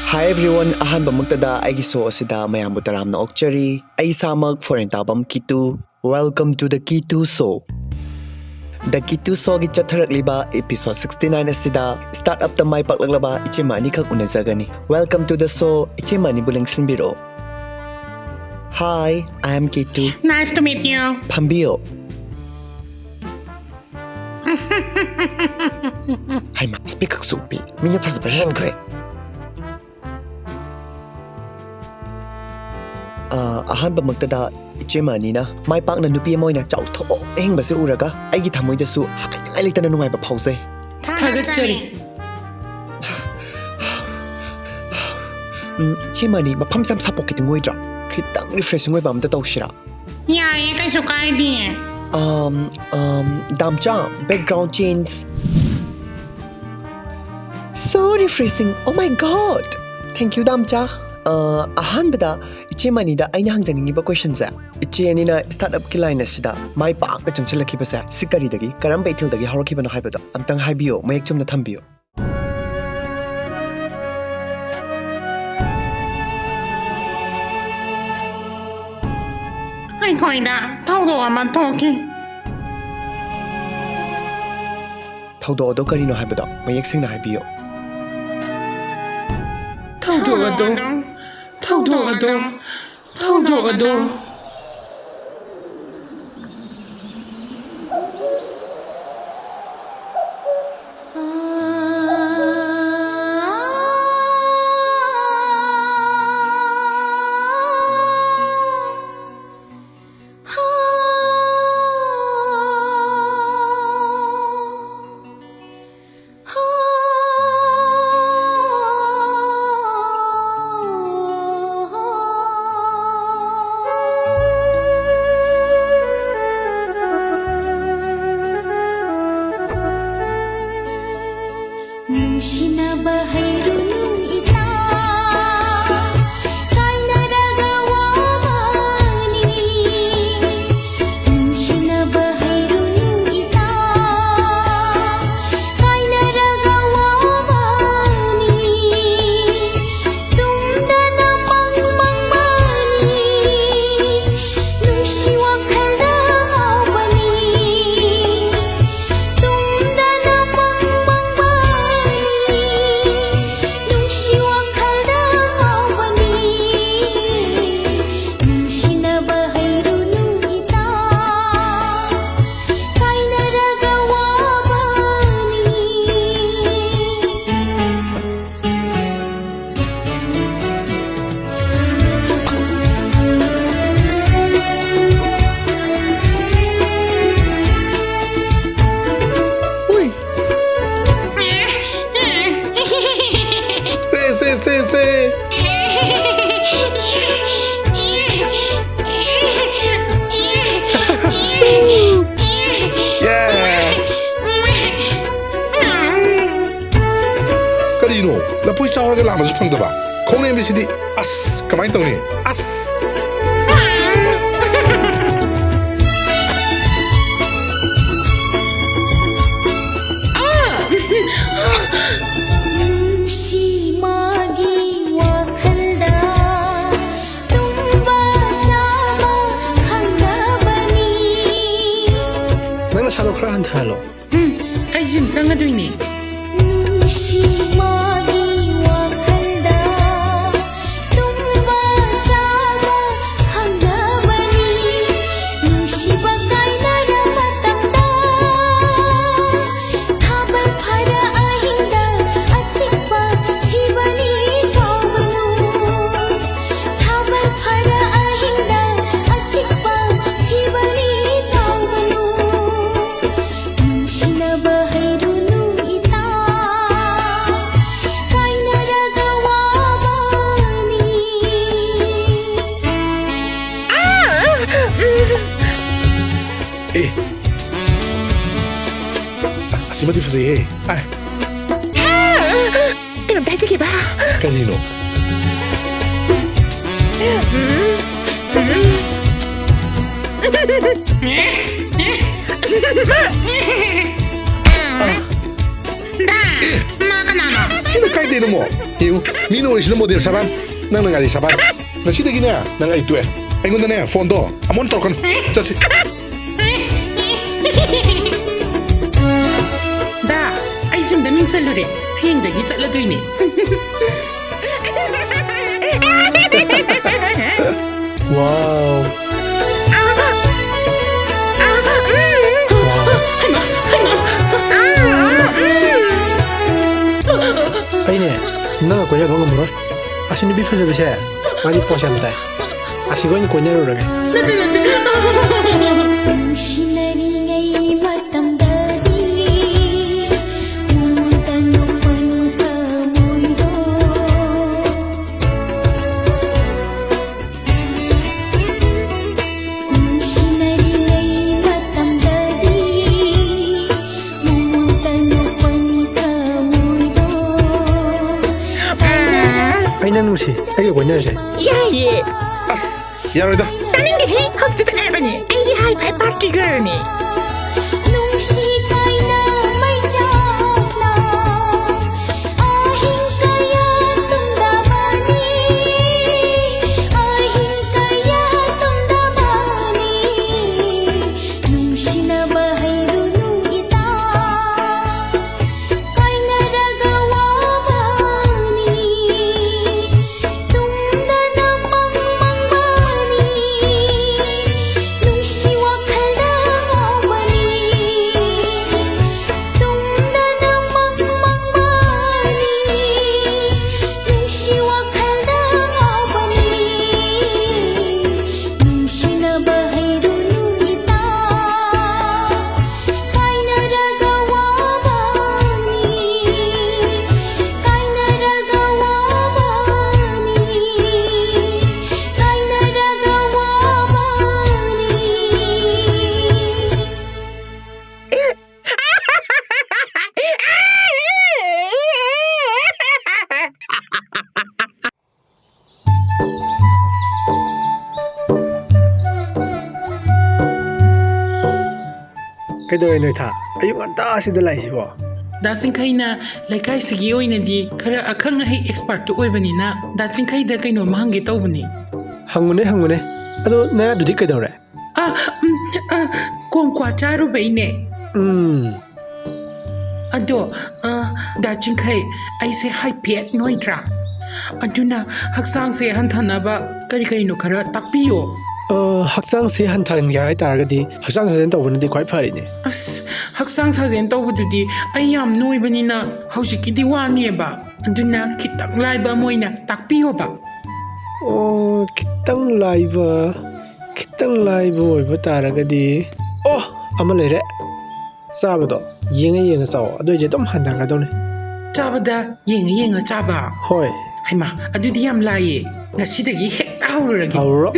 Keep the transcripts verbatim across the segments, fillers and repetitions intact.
Hi everyone, ꯑꯍꯥꯟꯕꯃꯛꯇꯗ ꯑꯩꯒꯤ ꯁꯣ ꯑꯁꯤꯗ ꯃꯌꯥꯝꯕꯨ ꯇꯔꯥꯝꯅ ꯑꯣꯛꯆꯔꯤ꯫ ꯑꯩ ꯏꯁꯥꯃꯛ ꯐꯣꯔꯦꯟ ꯇꯥꯕꯝ Kitu. Welcome to the Kitu Show. The Kitu Showꯒꯤ ꯆꯠꯊꯔꯛꯂꯤꯕ episode sixty nine ꯑꯁꯤꯗ startup ꯇ ꯃꯥꯏ ꯄꯥꯛꯂꯛꯂꯕ ꯏꯆꯦꯃ ꯑꯅꯤꯈꯛ ꯎꯅꯖꯒꯅꯤ꯫ Welcome to the show. ꯏꯆꯦꯃ ꯑꯅꯤꯕꯨ ꯂꯦꯡꯁꯤꯟꯕꯤꯔꯛꯑꯣ꯫ Hi, I am Kitu. Nice to meet you. ꯐꯝꯕꯤꯌꯣ꯫ ꯍꯩꯃꯥ, ꯏꯁꯄꯦꯛ ꯈꯛꯁꯨ ꯎꯞꯄꯤ꯫ ꯃꯤꯅ ꯐꯖꯕ ꯍꯦꯟꯈ꯭ꯔꯦ꯫ ꯑ, ꯑꯍꯥꯟꯕꯃꯛꯇꯗ ꯏꯆꯦꯃ ꯑꯅꯤꯅ ꯃꯥꯏ ꯄꯥꯛꯅ ꯅꯨꯄꯤ ꯑꯃ ꯑꯣꯏꯅ ꯆꯥꯎꯊꯣꯛꯅ ꯍꯤꯡꯕꯁꯦ ꯎꯔꯒ ꯑꯩꯒꯤ ꯊꯃꯣꯏꯗꯁꯨ ꯍꯥꯏꯅꯤꯡꯉꯥꯏ ꯂꯩꯇꯅ ꯅꯨꯡꯉꯥꯏꯕ ꯐꯥꯎꯖꯩ꯫ ꯊꯥꯒꯠꯆꯔꯤ꯫ ꯎꯝ, ꯏꯆꯦꯃ ꯑꯅꯤ, ꯃꯐꯝꯁꯦ ꯌꯥꯝ suffocating ꯑꯣꯏꯗ꯭ꯔꯥ? ꯈꯤꯇꯪ refreshing ꯑꯣꯏꯕ ꯑꯝꯇ ꯇꯧꯁꯤꯔꯥ? ꯌꯥꯏꯌꯦ, ꯀꯩꯁꯨ ꯀꯥꯏꯗꯤꯌꯦ꯫ Um, um, ꯗꯥꯝꯆꯥ, background change. So refreshing. Oh my God. Thank you, ꯗꯥꯝꯆꯥ꯫ ꯑ, ꯑꯍꯥꯟꯕꯗ ꯏꯆꯦ ꯃꯅꯤꯗ ꯑꯩꯅ ꯍꯪꯖꯅꯤꯡꯉꯤꯕ questionꯁꯦ, ꯏꯆꯦ ꯑꯅꯤꯅ startupꯀꯤ line ꯑꯁꯤꯗ ꯃꯥꯏ ꯄꯥꯛꯅ ꯆꯪꯁꯤꯜꯂꯛꯈꯤꯕꯁꯦ, ꯁꯤ ꯀꯔꯤꯗꯒꯤ, ꯀꯔꯝꯕ ꯏꯊꯤꯜꯗꯒꯤ ꯍꯧꯔꯛꯈꯤꯕꯅꯣ ꯍꯥꯏꯕꯗꯣ ꯑꯝꯇꯪ ꯍꯥꯏꯕꯤꯌꯨ, ꯃꯌꯦꯛ ꯆꯨꯝꯅ ꯊꯝꯕꯤꯌꯨ꯫ ꯑꯩꯈꯣꯏꯗ ꯊꯧꯗꯣꯛ ꯑꯃ ꯊꯣꯛꯈꯤ꯫ ꯊꯧꯗꯣꯛ ꯑꯗꯣ ꯀꯔꯤꯅꯣ ꯍꯥꯏꯕꯗꯣ ꯃꯌꯦꯛ ꯁꯦꯡꯅ ꯍꯥꯏꯕꯤꯌꯨ꯫ ꯊꯧꯗꯣꯛ ꯑꯗꯣ, ꯊꯧꯗꯣꯛ ꯑꯗꯣ, ꯊꯧꯗꯣꯛ ꯑꯗꯣ꯫ ꯁꯦ꯫ ꯌꯦ꯫ ꯀꯔꯤꯅꯣ? ꯂꯐꯣꯏ ꯆꯥꯎꯔꯒ ꯂꯥꯝꯕꯁꯨ ꯐꯪꯗꯕ? ꯈꯣꯡꯅꯦꯝꯕꯤꯁꯤꯗꯤ꯫ ꯑꯁ, ꯀꯃꯥꯏꯅ ꯇꯧꯅꯤ? ꯑꯁ! ꯅꯨꯡꯁꯤ ꯃꯥꯒꯤ ꯋꯥꯈꯜꯗ ꯇꯨꯝꯕ ꯆꯥꯕ ꯈꯪꯗꯕꯅꯤ꯫ ꯅꯪ ꯅꯁꯥꯗꯣ ꯈꯔ ꯍꯟꯊꯍꯜꯂꯣ꯫ ꯎꯝ, ꯑꯩ ꯖꯤꯝ ꯆꯪꯉꯗꯣꯏꯅꯦ꯫ ꯅꯨꯡꯁꯤ ꯃꯥꯒꯤ ꯋꯥꯈꯜꯗ ꯇꯨꯝꯕ ꯆꯥꯕ ꯈꯪꯗꯕꯅꯤ꯫ ꯅꯨꯡꯁꯤꯕ ꯀꯥꯏꯅꯔ ꯃꯇꯝꯗ ꯊꯥꯕꯜ ꯐꯥꯔ ꯑꯍꯤꯡꯗ ꯑꯆꯤꯛꯄ ꯊꯤꯕꯅꯤ ꯀꯥꯎꯒꯅꯨ꯫ ꯊꯥꯕꯜ ꯐꯥꯔ ꯑꯍꯤꯡꯗ ꯑꯆꯤꯛꯄ ꯊꯤꯕꯅꯤ ꯀꯥꯎꯒꯅꯨ꯫ ꯅꯨꯡꯁꯤꯅꯕ ꯍꯩꯔꯨꯅꯨ ꯏꯇꯥ, ꯀꯥꯏꯅꯔꯒ ꯋꯥꯕꯅꯤ꯫ ꯑꯦ, ꯑꯁꯤꯃꯗꯤ ꯐꯖꯩꯍꯦ꯫ ꯑꯥꯏ꯫ ꯀꯩꯅꯣꯝꯇ ꯍꯥꯏꯖꯒꯦꯕ꯫ ꯀꯔꯤꯅꯣ? ꯗꯥ, ꯃꯥ ꯀꯅꯥꯅꯣ? ꯁꯤꯅ ꯀꯥꯏꯗꯩꯅꯣ ꯑꯃꯨꯛ? ꯌꯦꯡꯉꯨ, ꯃꯤꯅ ꯑꯣꯏꯔꯤꯁꯤꯅ ꯃꯣꯗꯦꯜ ꯁꯥꯕꯥꯟ, ꯅꯪꯅ ꯉꯥꯔꯤ ꯁꯥꯕꯥꯟ꯫ ꯉꯁꯤꯗꯒꯤꯅꯦ ꯅꯪ ꯑꯩ ꯇꯣꯛꯑꯦ꯫ ꯑꯩꯉꯣꯟꯗꯅꯦ ꯐꯣꯟꯗꯣ ꯑꯃꯨꯛ ꯇꯧꯔꯛꯀꯅꯨ꯫ ꯆꯠꯁꯤ꯫ ꯗꯥ, ꯑꯩ ꯖꯤꯝꯗ ꯃꯤꯡ ꯆꯜꯂꯨꯔꯦ꯫ ꯍꯌꯦꯡꯗꯒꯤ ꯆꯠꯂꯗꯣꯏꯅꯦ꯫ ꯋꯥꯎ꯫ ꯋꯥꯎ꯫ ꯍꯩꯃꯥ, ꯍꯩꯃꯥ꯫ ꯑꯩꯅꯦ, ꯅꯪꯒ ꯀꯣꯏꯅꯕ ꯉꯝꯃꯔꯣꯏ꯫ ꯑꯁꯤ ꯅꯨꯄꯤ ꯐꯖꯕꯤꯁꯦ, ꯃꯥꯗꯤ ꯄꯣꯁ ꯌꯥꯝ ꯇꯥꯏ꯫ ꯑꯁꯤꯒ ꯑꯣꯏꯅ ꯀꯣꯏꯅꯔꯨꯔꯒꯦ꯫ ꯅꯠꯇꯦ, ꯅꯠꯇꯦ꯫ ꯅꯨꯡꯁꯤꯅꯔꯤꯉꯩ ꯃꯇꯝꯗꯗꯤ ꯃꯉꯣꯟꯗ ꯅꯣꯛꯄ ꯅꯣꯛꯄ ꯃꯣꯏꯗꯣ꯫ ꯑꯩ ꯅꯪ ꯅꯨꯡꯁꯤ, ꯑꯩꯒ ꯀꯣꯏꯅꯔꯁꯦ꯫ ꯌꯥꯏꯌꯦ꯫ ꯑꯁ, ꯌꯥꯔꯣꯏꯗ꯫ ꯇꯥꯅꯤꯡꯗꯦꯍꯦ, ꯍꯧꯖꯤꯛꯇ ꯍꯥꯏꯔꯕꯅꯦ, ꯑꯩꯗꯤ high five party girlꯅꯦ꯫ ꯅꯨꯡꯁꯤ ꯀꯥꯏꯅ ꯃꯩꯆꯥꯛꯅ ꯑꯍꯤꯡ ꯀꯌꯥ ꯇꯨꯝꯗꯕꯅꯤ, ꯑꯍꯤꯡ ꯀꯌꯥ ꯇꯨꯝꯗꯕꯅꯤ꯫ ꯅꯨꯡꯁꯤꯅꯕ ꯍꯩꯔꯨꯅꯨ ꯏꯇꯥ, ꯀꯥꯏꯅꯔꯒ ꯋꯥꯕꯅꯤ꯫ ꯇꯨꯝꯗꯅ ꯃꯪ ꯃꯪꯕꯅꯤ, ꯅꯨꯡꯁꯤ ꯋꯥꯈꯜꯗ ꯉꯥꯎꯕꯅꯤ꯫ ꯇꯨꯝꯗꯅ ꯃꯪ ꯃꯪꯕꯅꯤ, ꯅꯨꯡꯁꯤ ꯋꯥꯈꯜꯗ ꯉꯥꯎꯕꯅꯤ꯫ ꯅꯨꯡꯁꯤꯅꯕ ꯍꯩꯔꯨꯅꯨ ꯏꯇꯥ, ꯀꯥꯏꯅꯔꯒ ꯋꯥꯕꯅꯤ, ꯀꯥꯏꯅꯔꯒ ꯋꯥꯕꯅꯤ, ꯀꯥꯏꯅꯔꯒ ꯋꯥꯕꯅꯤ꯫ ꯀꯩꯗꯧꯔꯦ ꯅꯣꯏꯊꯥ? ꯑꯌꯨꯛ ꯉꯟꯇꯥꯁꯤꯗ ꯂꯥꯛꯏꯁꯤꯕꯣ? ꯗꯥ ꯆꯤꯡꯈꯩꯅ ꯂꯩꯀꯥꯏꯁꯤꯒꯤ ꯑꯣꯏꯅꯗꯤ ꯈꯔ ꯑꯈꯪ ꯑꯍꯩ expertꯇꯨ ꯑꯣꯏꯕꯅꯤꯅ ꯗꯥ ꯆꯤꯡꯈꯩꯗ ꯀꯩꯅꯣꯝꯃ ꯍꯪꯒꯦ ꯇꯧꯕꯅꯤ꯫ ꯍꯪꯉꯨꯅꯦ, ꯍꯪꯉꯨꯅꯦ꯫ ꯑꯗꯣ ꯅꯌꯥꯗꯨꯗꯤ ꯀꯩꯗꯧꯔꯦ? ꯑꯥ, ꯎꯝ, ꯑꯥ, ꯀꯣꯡꯀ꯭ꯋꯥ ꯆꯥꯔꯨꯕꯩꯅꯦ꯫ ꯎꯝ꯫ ꯑꯗꯣ, ꯑꯥ, ꯗꯥ ꯆꯤꯡꯈꯩ, ꯑꯩꯁꯦ ꯍꯥꯏꯐꯦꯠ ꯅꯣꯏꯗ꯭ꯔꯥ? ꯑꯗꯨꯅ ꯍꯛꯆꯥꯡꯁꯦ ꯍꯟꯊꯅꯕ ꯀꯔꯤ ꯀꯔꯤꯅꯣ ꯈꯔ ꯇꯥꯛꯄꯤꯌꯣ꯫ ꯑꯥ, ꯍꯛꯆꯥꯡꯁꯦ ꯍꯟꯊꯍꯟꯒꯦ ꯍꯥꯏ ꯇꯥꯔꯒꯗꯤ ꯍꯛꯆꯥꯡ ꯁꯥꯖꯦꯜ ꯇꯧꯕꯅꯗꯤ ꯈ꯭ꯋꯥꯏ ꯐꯔꯤꯅꯦ꯫ ꯑꯁ, ꯍꯛꯆꯥꯡ ꯁꯥꯖꯦꯜ ꯇꯧꯕꯗꯨꯗꯤ ꯑꯩ ꯌꯥꯝ ꯅꯣꯏꯕꯅꯤꯅ ꯍꯧꯖꯤꯛꯀꯤꯗꯤ ꯋꯥꯅꯦꯕ꯫ ꯑꯗꯨꯅ ꯈꯤꯇꯪ ꯂꯥꯏꯕ ꯑꯃ ꯑꯣꯏꯅ ꯇꯥꯛꯄꯤꯌꯣꯕ꯫ ꯑꯣ, ꯈꯤꯇꯪ ꯂꯥꯏꯕ, ꯈꯤꯇꯪ ꯂꯥꯏꯕ ꯑꯣꯏꯕ ꯇꯥꯔꯒꯗꯤ, ꯑꯣ, ꯑꯃ ꯂꯩꯔꯦ꯫ ꯆꯥꯕꯗꯣ ꯌꯦꯡꯉ ꯌꯦꯡꯉ ꯆꯥꯎ, ꯑꯗꯨꯑꯣꯏꯗꯤ ꯑꯗꯨꯝ ꯍꯟꯊꯈ꯭ꯔꯗꯧꯅꯦ꯫ ꯆꯥꯕꯗ ꯌꯦꯡꯉ ꯌꯦꯡꯉ ꯆꯥꯕ? ꯍꯣꯏ꯫ ꯍꯩꯃꯥ, ꯑꯗꯨꯗꯤ ꯌꯥꯝ ꯂꯥꯏꯌꯦ꯫ ꯉꯁꯤꯗꯒꯤ ꯍꯦꯛꯇ ꯍꯧꯔꯨꯔꯒꯦ꯫ ꯍꯧꯔꯣ꯫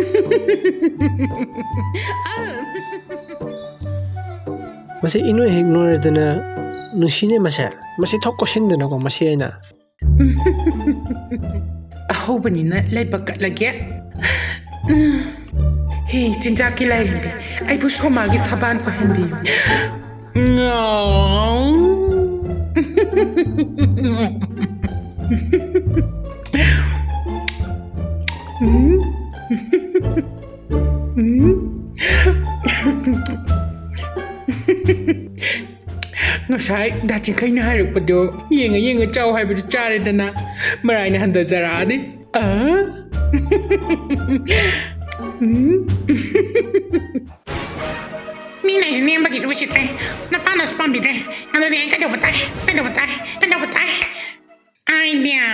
ꯃꯁꯤ ꯏꯅꯣꯏ ꯍꯦꯛ ꯅꯣꯏꯔꯗꯅ ꯅꯨꯡꯁꯤꯅꯦ ꯃꯁꯦ꯫ ꯃꯁꯤ ꯊꯣꯛ ꯀꯣꯏꯁꯤꯟꯗꯅꯀꯣ, ꯃꯁꯤ ꯑꯩꯅ꯫ ꯍꯧꯕꯅꯤꯅ ꯂꯩꯕꯛ ꯀꯠꯂꯒꯦ꯫ ꯍꯦ, ꯆꯤꯟꯖꯥꯛꯀꯤ ꯂꯥꯏꯔꯦꯝꯕꯤ, ꯑꯩꯕꯨ ꯁꯣꯃꯥꯒꯤ ꯁꯕꯥꯟ ꯑꯣꯏꯍꯟꯕꯤꯌꯨ꯫ ꯉꯥꯎ꯫ ꯎꯝ꯫ ꯎꯝ꯫ ꯉꯁꯥꯏ ꯗꯥ ꯆꯤꯡꯈꯩꯅ ꯍꯥꯏꯔꯛꯄꯗꯣ ꯌꯦꯡꯉ ꯌꯦꯡꯉ ꯆꯥꯎ ꯍꯥꯏꯕꯗꯨ ꯆꯥꯔꯦꯗꯅ, ꯃꯔꯥꯏꯅ ꯍꯟꯊꯖꯔꯛꯑꯅꯤ꯫ ꯑ? ꯎꯝ꯫ ꯃꯤꯅ ꯑꯩꯁꯦ ꯅꯦꯝꯕꯒꯤꯁꯨ ꯎꯁꯤꯠꯇ꯭ꯔꯦ, ꯅꯄꯥꯅꯁꯨ ꯄꯥꯝꯕꯤꯗ꯭ꯔꯦ, ꯑꯗꯨꯗꯤ ꯑꯩ ꯀꯩꯗꯧꯕ ꯇꯥꯏ? ꯀꯩꯗꯧꯕ ꯇꯥꯏ? ꯀꯩꯗꯧꯕ ꯇꯥꯏ? Idea.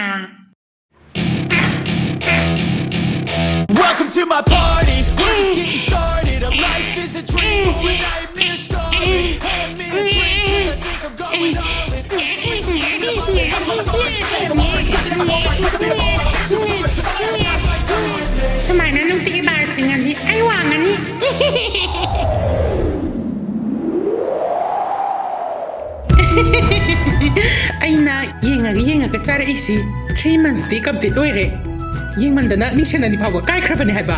Welcome to my party. We're just getting started. A life is a dream or a nightmare scarring. Hand me a drink, 'cause I think I'm going all in. Every drink is in the bucket. I'm a tourist, and I'm always pushing it, I'm always breaking the law. Super rich, 'cause I'm a fly, come with me. ꯁꯨꯃꯥꯏꯅ ꯅꯨꯡꯇꯤꯒꯤ bar ꯆꯤꯡꯉꯗꯤ ꯑꯩ ꯋꯥꯡꯉꯅꯤ꯫ ꯑꯩꯅ ꯌꯦꯡꯉꯒ ꯌꯦꯡꯉꯒ ꯆꯥꯔꯛꯏꯁꯤ three months T complete ꯑꯣꯏꯔꯦ꯫ ꯌꯦꯡꯃꯟꯗꯅ ꯃꯤꯡꯁꯦꯟ ꯑꯅꯤ ꯐꯥꯎꯕ ꯀꯥꯏꯈ꯭ꯔꯕꯅꯦ ꯍꯥꯏꯕ꯫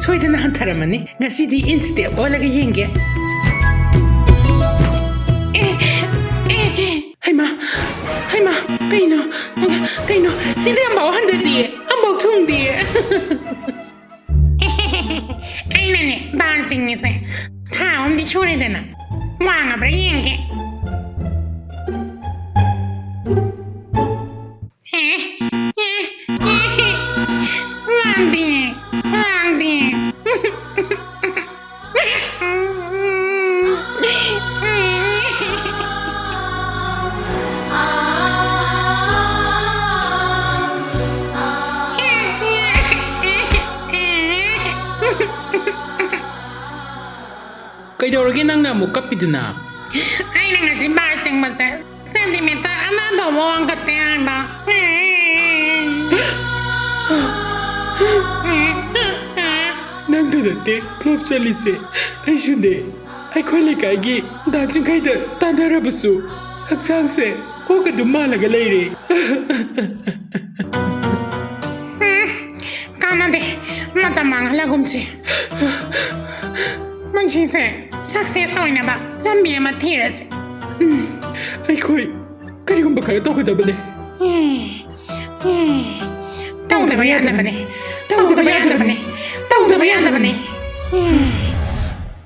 ꯁꯣꯏꯗꯅ ꯍꯟꯊꯔꯝꯃꯅꯤ꯫ ꯉꯁꯤꯗꯤ in step ꯑꯣꯜꯂꯒ ꯌꯦꯡꯒꯦ꯫ ꯑꯦ, ꯑꯦ, ꯍꯩꯃꯥ, ꯍꯩꯃꯥ, ꯀꯩꯅꯣ, ꯀꯩꯅꯣ, ꯁꯤꯗꯤ ꯑꯝꯐꯥꯎ ꯍꯟꯊꯗꯤꯌꯦ, ꯑꯝꯐꯥꯎ ꯊꯨꯡꯗꯤꯌꯦ꯫ ꯑꯩꯅꯅꯦ ꯕꯥꯔ ꯆꯤꯡꯉꯤꯁꯦ ꯊꯥ ꯑꯍꯨꯝꯗꯤ ꯁꯨꯔꯦꯗꯅ, ꯋꯥꯡꯉꯕ꯭ꯔꯥ ꯌꯦꯡꯒꯦ꯫ ꯋꯥꯡꯗꯦ, ꯋꯥꯡꯗꯦ꯫ ꯀꯩꯗꯧꯔꯒꯦ ꯅꯪꯅ ꯑꯃꯨꯛ ꯀꯞꯄꯤꯗꯨꯅ? ꯑꯩꯅ ꯉꯁꯤ ꯕꯥꯔ ꯆꯤꯡꯕꯁꯦ ꯁꯦꯟꯇꯤꯃꯤꯇꯔ ꯑꯃ ꯐꯥꯎꯕ ꯋꯥꯡꯈꯠꯇꯦ ꯍꯥꯏꯕ꯫ ꯅꯪꯗ ꯅꯠꯇꯦ ꯐ꯭ꯂꯣꯞ ꯆꯠꯂꯤꯁꯦ, ꯑꯩꯁꯨꯅꯦ꯫ ꯑꯩꯈꯣꯏ ꯂꯩꯀꯥꯏꯒꯤ ꯗꯥ ꯆꯤꯡꯈꯩꯗ ꯇꯥꯟꯅꯔꯕꯁꯨ ꯍꯛꯆꯥꯡꯁꯦ ꯑꯣꯛ ꯑꯗꯨꯝ ꯃꯥꯜꯂꯒ ꯂꯩꯔꯦ꯫ ꯌꯥꯗꯦ, ꯃꯇꯝ ꯃꯥꯡꯍꯜꯂꯒꯨꯝꯁꯤ꯫ ꯄꯨꯟꯁꯤꯁꯦ success ꯑꯣꯏꯅꯕ ꯂꯝꯕꯤ ꯑꯃ ꯊꯤꯔꯁꯤ꯫ ꯑꯩꯈꯣꯏ ꯀꯔꯤꯒꯨꯝꯕ ꯈꯔ ꯇꯧꯒꯗꯕꯅꯦ꯫ ꯇꯧꯗꯕ ꯌꯥꯗꯕꯅꯦ꯫ ꯇꯧꯗꯕ ꯌꯥꯗꯕꯅꯦ꯫ ꯇꯧꯗꯕ ꯌꯥꯗꯕꯅꯦ꯫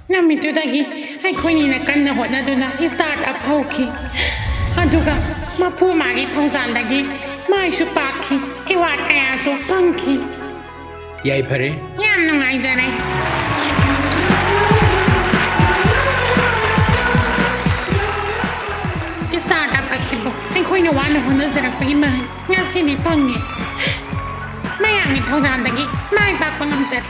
ꯅꯨꯃꯤꯠꯇꯨꯗꯒꯤ ꯑꯩꯈꯣꯏꯅꯤꯅ ꯀꯟꯅ ꯍꯣꯠꯅꯗꯨꯅ startup ꯍꯧꯈꯤ꯫ ꯑꯗꯨꯒ ꯃꯄꯨ ꯃꯥꯒꯤ ꯊꯧꯖꯥꯜꯗꯒꯤ ꯃꯥꯏꯁꯨ ꯄꯥꯛꯈꯤ, award ꯀꯌꯥꯁꯨ ꯐꯪꯈꯤ꯫ ꯌꯥꯏꯐꯔꯦ꯫ ꯌꯥꯝ ꯅꯨꯡꯉꯥꯏꯖꯔꯦ꯫ Startup ꯑꯁꯤꯕꯨ ꯑꯩꯈꯣꯏꯅ ꯋꯥꯅ ꯍꯣꯠꯅꯖꯔꯛꯄꯒꯤ ꯃꯍꯩ ꯉꯁꯤꯗꯤ ꯐꯪꯉꯦ꯫ ꯃꯌꯥꯝꯒꯤ ꯊꯧꯖꯥꯜꯗꯒꯤ ꯃꯥꯏ ꯄꯥꯛꯄ ꯉꯝꯖꯔꯦ꯫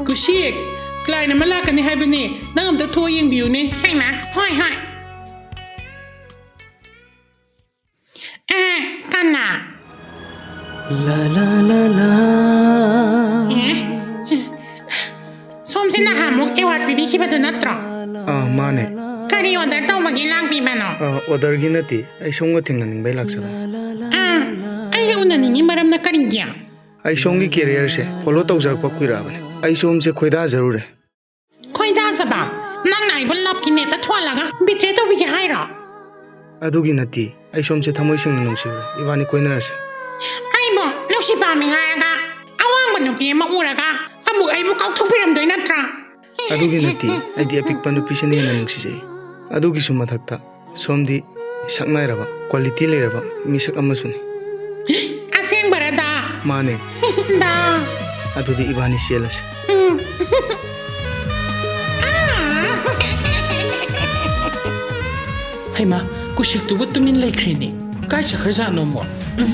ꯀꯨꯁꯤꯛ, client ꯑꯃ ꯂꯥꯛꯀꯅꯤ ꯍꯥꯏꯕꯅꯦ, ꯅꯪ ꯑꯝꯇ ꯊꯣꯛꯑ ꯌꯦꯡꯕꯤꯌꯨꯅꯦ꯫ ꯍꯩꯃꯥ, ꯍꯣꯏ, ꯍꯣꯏ꯫ ꯑꯦ, ꯀꯅꯥ? ꯂꯥ, ꯂꯥ, ꯂꯥ, ꯂꯥ꯫ ꯑꯦ? ꯁꯣꯝꯁꯦ ꯅꯍꯥꯟꯃꯨꯛ award ꯄꯤꯕꯤꯈꯤꯕꯗꯨ ꯅꯠꯇ꯭ꯔꯣ? ꯑꯥ, ꯃꯥꯅꯦ꯫ ꯀꯔꯤ order ꯇꯧꯕꯒꯤ ꯂꯥꯛꯄꯤꯕꯅꯣ? ꯑꯥ, order ꯒꯤ ꯅꯠꯇꯦ, ꯑꯩ ꯁꯣꯝꯒ ꯊꯦꯡꯅꯅꯤꯡꯕꯩ ꯂꯥꯛꯆꯕꯅꯦ꯫ ꯑꯥ, ꯑꯩꯒ ꯎꯅꯅꯤꯡꯉꯤ ꯃꯔꯝꯅ ꯀꯔꯤꯒꯤ? ꯑꯩ ꯁꯣꯝꯒꯤ career ꯁꯦ follow ꯇꯧꯖꯔꯛꯄ ꯀꯨꯏꯔꯛꯑꯕꯅꯦ꯫ ꯑꯩ ꯁꯣꯝꯁꯦ ꯈꯣꯏꯗꯥꯖꯔꯨꯔꯦ꯫ ꯈꯣꯏꯗꯥꯖꯕ? ꯅꯪꯅ ꯑꯩꯕꯨ love ꯀꯤ net ꯇ ꯊꯣꯜꯂꯒ betray ꯇꯧꯕꯤꯒꯦ ꯍꯥꯏꯔꯣ? ꯑꯗꯨꯒꯤ ꯅꯠꯇꯦ, ꯑꯩ ꯁꯣꯝꯁꯦ ꯊꯃꯣꯏ ꯁꯦꯡꯅ ꯅꯨꯡꯁꯤꯔꯨꯔꯦ, ꯏꯕꯥꯅꯤ ꯀꯣꯏꯅꯔꯁꯦ꯫ ꯑꯩꯕꯨ ꯅꯨꯡꯁꯤ ꯄꯥꯝꯃꯤ ꯍꯥꯏꯔꯒ ꯑꯋꯥꯡꯕ ꯅꯨꯄꯤ ꯑꯃ ꯎꯔꯒ ꯑꯃꯨꯛ ꯑꯩꯕꯨ ꯀꯥꯎꯊꯣꯛꯄꯤꯔꯝꯗꯣꯏ ꯅꯠꯇ꯭ꯔꯥ? ꯑꯗꯨꯒꯤ ꯅꯠꯇꯦ, ꯑꯩꯗꯤ ꯑꯄꯤꯛꯄ ꯅꯨꯄꯤꯁꯤꯅ ꯍꯦꯟꯅ ꯅꯨꯡꯁꯤꯖꯩ꯫ ꯑꯗꯨꯒꯤꯁꯨ ꯃꯊꯛꯇ ꯁꯣꯝꯗꯤ ꯁꯛ ꯅꯥꯏꯔꯕ, quality ꯂꯩꯔꯕ ꯃꯤꯁꯛ ꯑꯃꯁꯨꯅꯤ꯫ ꯑꯁꯦꯡꯕꯔꯗ? ꯃꯥꯅꯦ꯫ ꯗꯥ꯫ ꯑꯗꯨꯗꯤ ꯏꯕꯥꯅꯤ ꯆꯦꯜꯂꯁꯦ꯫ ꯎꯝ꯫ ꯍꯩꯃꯥ, ꯀꯨꯁꯤꯛꯇꯨꯕꯨ ꯇꯨꯃꯤꯟ ꯂꯩꯈ꯭ꯔꯤꯅꯦ꯫ ꯀꯥꯏ ꯆꯠꯈ꯭ꯔꯖꯥꯠꯅꯣ ꯑꯃꯨꯛ? ꯎꯝ꯫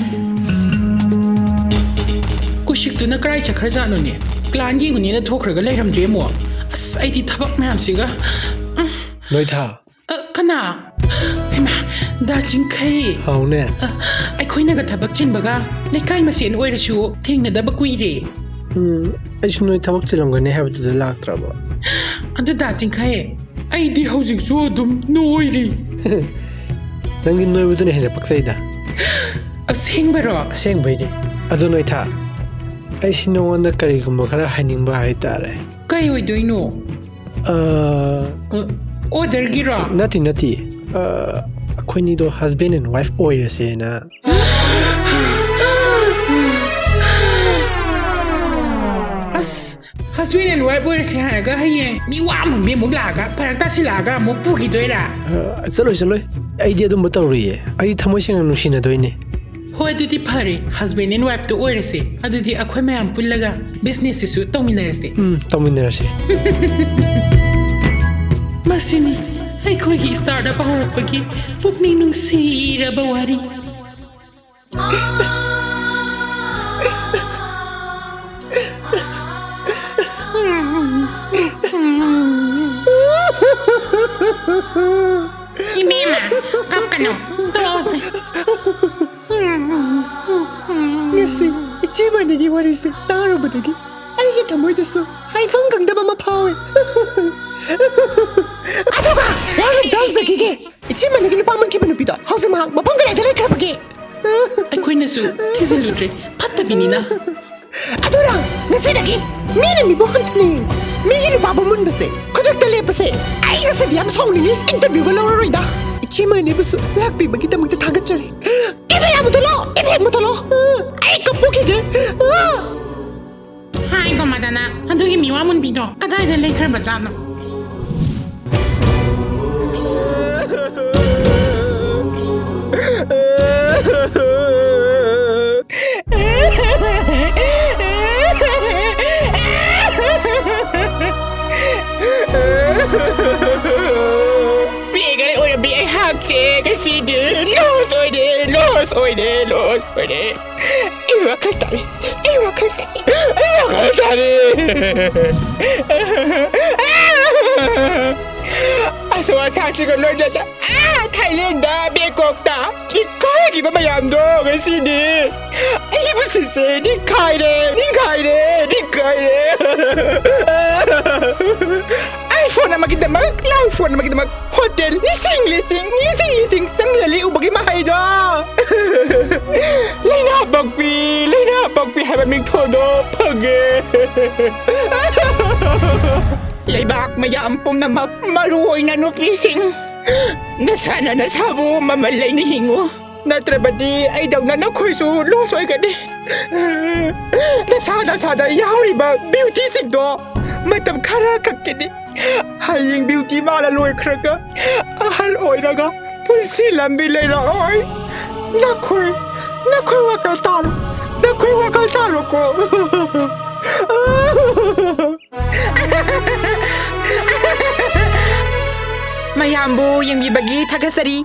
ꯀꯨꯁꯤꯛꯇꯨꯅ ꯀꯔꯥꯏ ꯆꯠꯈ꯭ꯔꯖꯥꯠꯅꯣꯅꯦ? Client ꯌꯦꯡꯉꯨꯅꯦꯅ ꯊꯣꯛꯈ꯭ꯔꯒ ꯂꯩꯔꯝꯗ꯭ꯔꯦ ꯑꯃꯨꯛ꯫ ꯑꯁ, ꯑꯩꯗꯤ ꯊꯕꯛ ꯃꯌꯥꯝꯁꯤꯒ꯫ ꯎꯝ꯫ ꯅꯣꯏꯊꯥ꯫ ꯑ, ꯀꯅꯥ? ꯍꯩꯃꯥ, ꯗꯥ ꯆꯤꯡꯈꯩ꯫ ꯍꯥꯎꯅꯦ꯫ ꯑ, ꯑꯩꯈꯣꯏ ꯑꯩꯈꯣꯏꯅꯒ ꯊꯕꯛ ꯆꯤꯟꯕꯒ ꯂꯩꯀꯥꯏ ꯃꯁꯦꯟ ꯑꯣꯏꯔꯁꯨ ꯊꯦꯡꯅꯗꯕ ꯀꯨꯏꯔꯦ꯫ ꯎꯝ, ꯑꯩꯁꯨ ꯅꯣꯏ ꯊꯕꯛ ꯆꯤꯜꯂꯝꯒꯅꯤ ꯍꯥꯏꯕꯗꯨꯗ ꯂꯥꯛꯇ꯭ꯔꯕ꯫ ꯑꯗꯨ ꯗꯥ ꯆꯤꯡꯈꯩ, ꯑꯩꯗꯤ ꯍꯧꯖꯤꯛꯁꯨ ꯑꯗꯨꯝ ꯅꯣꯏꯔꯤ꯫ ꯅꯪꯗꯤ ꯅꯣꯏꯕꯗꯨꯅ ꯍꯦꯟꯅ ꯄꯛꯆꯩꯗ꯫ ꯑꯁꯦꯡꯕꯔꯣ? ꯑꯁꯦꯡꯕꯩꯅꯦ꯫ ꯑꯗꯨ ꯅꯣꯏꯊꯥ, ꯑꯩꯁꯤ ꯅꯉꯣꯟꯗ ꯀꯔꯤꯒꯨꯝꯕ ꯈꯔ ꯍꯥꯏꯅꯤꯡꯕ ꯍꯥꯏꯇꯥꯔꯦ꯫ ꯀꯩ ꯑꯣꯏꯗꯣꯏꯅꯣ? ꯑ, ꯑ, orderꯒꯤꯔꯣ? ꯅꯠꯇꯦ, ꯅꯠꯇꯦ꯫ ꯑ, ꯑꯩꯈꯣꯏꯅꯤꯗꯣ husband and wife ꯑꯣꯏꯔꯁꯦꯅ꯫ ꯑꯁ, husband and wife ꯑꯣꯏꯔꯁꯦ ꯍꯥꯏꯔꯒ ꯍꯌꯦꯡ ꯃꯤ ꯋꯥ ꯑꯃ ꯃꯤ ꯑꯃꯨꯛ ꯂꯥꯛꯑꯒ ꯐꯔꯛ ꯇꯥꯁꯤꯜꯂꯛꯑꯒ ꯑꯃꯨꯛ ꯄꯨꯈꯤꯗꯣꯏꯔꯥ? ꯑ, ꯆꯠꯂꯣꯏ, ꯆꯠꯂꯣꯏ꯫ ꯑꯩꯗꯤ ꯑꯗꯨꯝꯕ ꯇꯧꯔꯣꯏꯌꯦ꯫ ꯑꯩꯗꯤ ꯊꯃꯣꯏ ꯁꯦꯡꯅ ꯅꯨꯡꯁꯤꯅꯗꯣꯏꯅꯦ꯫ ꯍꯣꯏ, ꯑꯗꯨꯗꯤ ꯐꯔꯦ, husband and wifeꯇꯣ ꯑꯣꯏꯔꯁꯦ꯫ ꯑꯗꯨꯗꯤ ꯑꯩꯈꯣꯏ ꯃꯌꯥꯝ ꯄꯨꯜꯂꯒ businessꯁꯤꯁꯨ ꯇꯧꯃꯤꯟꯅꯔꯁꯦ꯫ ꯎꯝ, ꯇꯧꯃꯤꯟꯅꯔꯁꯦ꯫ ꯃꯁꯤꯅꯤ ꯑꯩꯈꯣꯏꯒꯤ startup ꯍꯧꯔꯛꯄꯒꯤ ꯄꯨꯛꯅꯤꯡ ꯅꯨꯡꯁꯤꯔꯕ ꯋꯥꯔꯤ꯫ ꯏꯕꯦꯝꯃ, ꯀꯞꯀꯅꯨ, ꯇꯣꯛꯑꯁꯦ꯫ ꯉꯁꯤ ꯏꯆꯦ ꯃꯅꯤꯒꯤ ꯋꯥꯔꯤꯁꯦ ꯇꯥꯔꯨꯕꯗꯒꯤ ꯑꯩꯒꯤ ꯊꯃꯣꯏꯗꯁꯨ ꯍꯥꯏꯐꯝ ꯈꯪꯗꯕ ꯑꯃ ꯐꯥꯎꯏ꯫ ꯑꯗꯨꯒ ꯋꯥ ꯑꯃꯇ ꯍꯪꯖꯈꯤꯒꯦ꯫ ꯏꯆꯦ ꯃꯅꯤꯒꯤ ꯅꯨꯄꯥ ꯃꯟꯈꯤꯕ ꯅꯨꯄꯤꯗꯣ ꯍꯧꯖꯤꯛ ꯃꯍꯥꯛ ꯃꯐꯝ ꯀꯗꯥꯏꯗ ꯂꯩꯈ꯭ꯔꯕꯒꯦ? ꯑꯩꯈꯣꯏꯅꯁꯨ ꯊꯤꯖꯤꯜꯂꯨꯗ꯭ꯔꯦ, ꯐꯠꯇꯕꯤꯅꯤꯅ꯫ ꯑꯗꯨꯅ ꯉꯁꯤꯗꯒꯤ ꯃꯤꯅ ꯃꯤꯕꯨ ꯍꯟꯊꯅ ꯌꯦꯡꯕ, ꯃꯤꯒꯤ ꯅꯨꯄꯥꯕꯨ ꯃꯨꯟꯕꯁꯦ, ꯈꯨꯗꯛꯇ ꯂꯦꯞꯄꯁꯦ ꯑꯩ ꯉꯁꯤꯗꯤ ꯌꯥꯝ ꯁꯥꯎꯅꯤꯡꯉꯤ꯫ Interviewꯒ ꯂꯧꯔꯔꯣꯏꯗ꯫ ꯏꯆꯦ ꯃꯅꯤꯕꯨꯁꯨ ꯂꯥꯛꯄꯤꯕꯒꯤꯗꯃꯛꯇ ꯊꯥꯒꯠꯆꯔꯤ꯫ ꯏꯕꯦꯝꯃ ꯃꯨꯊꯠꯂꯣ, ꯏꯕꯦꯝꯃ ꯃꯨꯊꯠꯂꯣ꯫ ꯑꯩ ꯀꯞꯄꯨꯈꯤꯒꯦ꯫ ꯍꯥꯏ ꯒꯣꯃꯥꯗꯅ, ꯑꯗꯨꯒꯤ ꯃꯤꯋꯥ ꯃꯨꯟꯕꯤꯗꯣ ꯀꯗꯥꯏꯗ ꯂꯩꯈ꯭ꯔꯕꯖꯥꯠꯅꯣ? Playꯒ ꯑꯣꯏꯔꯝꯕꯤ ꯑꯩꯍꯥꯛꯁꯦ ꯉꯁꯤꯗꯤ loss ꯑꯣꯏꯔꯦ, loss ꯑꯣꯏꯔꯦ, loss ꯑꯣꯏꯔꯦ꯫ ꯑꯩ ꯋꯥꯈꯜ ꯇꯥꯔꯦ, ꯑꯩ ꯋꯥꯈꯜ ꯇꯥꯔꯦ, ꯑꯩ ꯋꯥꯈꯜ ꯇꯥꯔꯦ꯫ ꯑꯁꯣꯛ ꯑꯁꯥꯁꯤꯒ ꯂꯣꯏꯅꯅ ꯑꯥ ꯊꯥꯏꯂꯦꯟꯗ, ꯕꯦꯡꯀꯣꯛꯇ ꯅꯤꯡꯈꯥꯏꯈꯤꯕ ꯃꯌꯥꯝꯗꯣ ꯉꯁꯤꯗꯤ ꯑꯩꯕꯨ ꯁꯤꯁꯦ ꯅꯤꯡꯈꯥꯏꯔꯦ, ꯅꯤꯡꯈꯥꯏꯔꯦ, ꯅꯤꯡꯈꯥꯏꯔꯦ꯫ iPhone ꯑꯃꯒꯤꯗꯃꯛ, ꯂꯥꯏ ꯐꯣꯟ ꯑꯃꯒꯤꯗꯃꯛ ꯍꯣꯇꯦꯜ ꯂꯤꯁꯤꯡ, ꯂꯤꯁꯤꯡ, ꯂꯤꯁꯤꯡ, ꯂꯤꯁꯤꯡ ꯆꯪꯂ ꯂꯦꯛꯎꯕꯒꯤ ꯃꯍꯩꯗꯣ꯫ ꯂꯩꯅꯥ ꯄꯛꯄꯤ, ꯂꯩꯅꯥ ꯄꯛꯄꯤ ꯍꯥꯏꯕ ꯃꯤꯡꯊꯣꯟꯗꯣ ꯐꯪꯉꯦ꯫ ꯂꯩꯕꯥꯛ ꯃꯌꯥꯝ ꯄꯨꯝꯅꯃꯛ, ꯃꯔꯨ ꯑꯣꯏꯅ ꯅꯨꯄꯤꯁꯤꯡ, ꯅꯁꯥꯅ ꯅꯁꯥꯕꯨ ꯃꯃꯜ ꯂꯩꯅ ꯍꯤꯡꯉꯨ꯫ ꯅꯠꯇ꯭ꯔꯕꯗꯤ ꯑꯩꯗꯧꯅ ꯅꯈꯣꯏꯁꯨ ꯂꯣꯁ ꯑꯣꯏꯒꯅꯤ꯫ ꯅꯁꯥ ꯅꯁꯥꯗ ꯌꯥꯎꯔꯤꯕ ꯕ꯭ꯌꯨꯇꯤꯁꯤꯡꯗꯣ ꯃꯇꯝ ꯈꯔ ꯈꯛꯀꯤꯅꯤ꯫ ꯍꯌꯦꯡ ꯕ꯭ꯌꯨꯇꯤ ꯃꯥꯅ ꯂꯣꯏꯈ꯭ꯔꯒ, ꯑꯍꯜ ꯑꯣꯏꯔꯒ ꯄꯨꯟꯁꯤ ꯂꯝꯕꯤ ꯂꯩꯔꯛꯑꯣꯏ꯫ ꯅꯈꯣꯏ, ꯅꯈꯣꯏ ꯋꯥꯈꯜ ꯇꯥꯔꯣ, ꯅꯈꯣꯏ ꯋꯥꯈꯜ ꯇꯥꯔꯣꯀꯣ꯫ ꯃꯌꯥꯝꯕꯨ ꯌꯦꯡꯕꯤꯕꯒꯤ ꯊꯥꯒꯠꯆꯔꯤ꯫